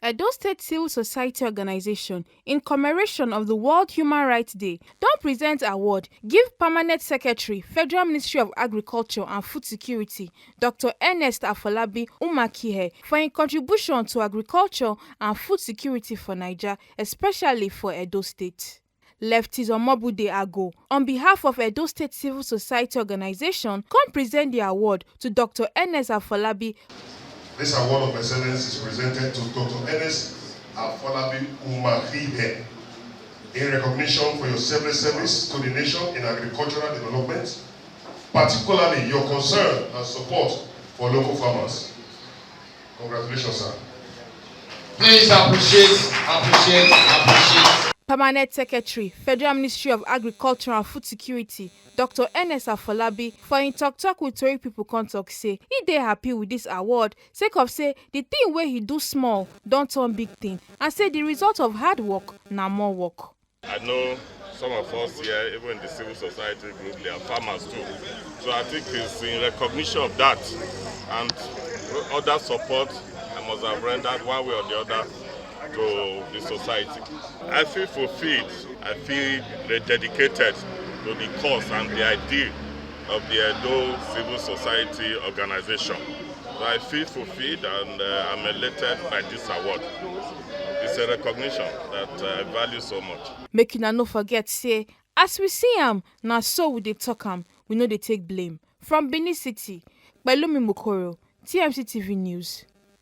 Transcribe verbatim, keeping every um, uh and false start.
Edo State Civil Society Organization, in commemoration of the World Human Rights Day, don present award give Permanent Secretary, Federal Ministry of Agriculture and Food Security, Doctor Ernest Afolabi Umakihe, for im contribution to agriculture and food security for Naija, especially for Edo State. Leftis Omobude Ago, on behalf of Edo State Civil Society Organization, come present the award to Doctor Ernest Afolabi. This award of excellence is presented to Doctor Ernest Afolabi Umahihe in recognition for your selfless service to the nation in agricultural development, particularly your concern and support for local farmers. Congratulations, sir. Please appreciate, appreciate, appreciate. Permanent Secretary, Federal Ministry of Agriculture and Food Security, Doctor Ernest Afolabi, for im tok tok with Tori pipo come tok say e dey happy with dis award sake of say di tin wey e do small don turn big tin and say di result of hard work na more work. I know some of us here, even in the civil society group, they are farmers too. So I think it's in recognition of that and other support I must have rendered one way or the other to the society. I feel fulfilled. I feel rededicated to the cause and the ideal of the Edo Civil Society Organization. So I feel fulfilled and uh, I'm elated by this award. It's a recognition that uh, I value so much. Make una no forget say, as we see am, na so we dey talk am, we no dey take blame. From Benin City, Pelumi Mokoro, T M C T V News.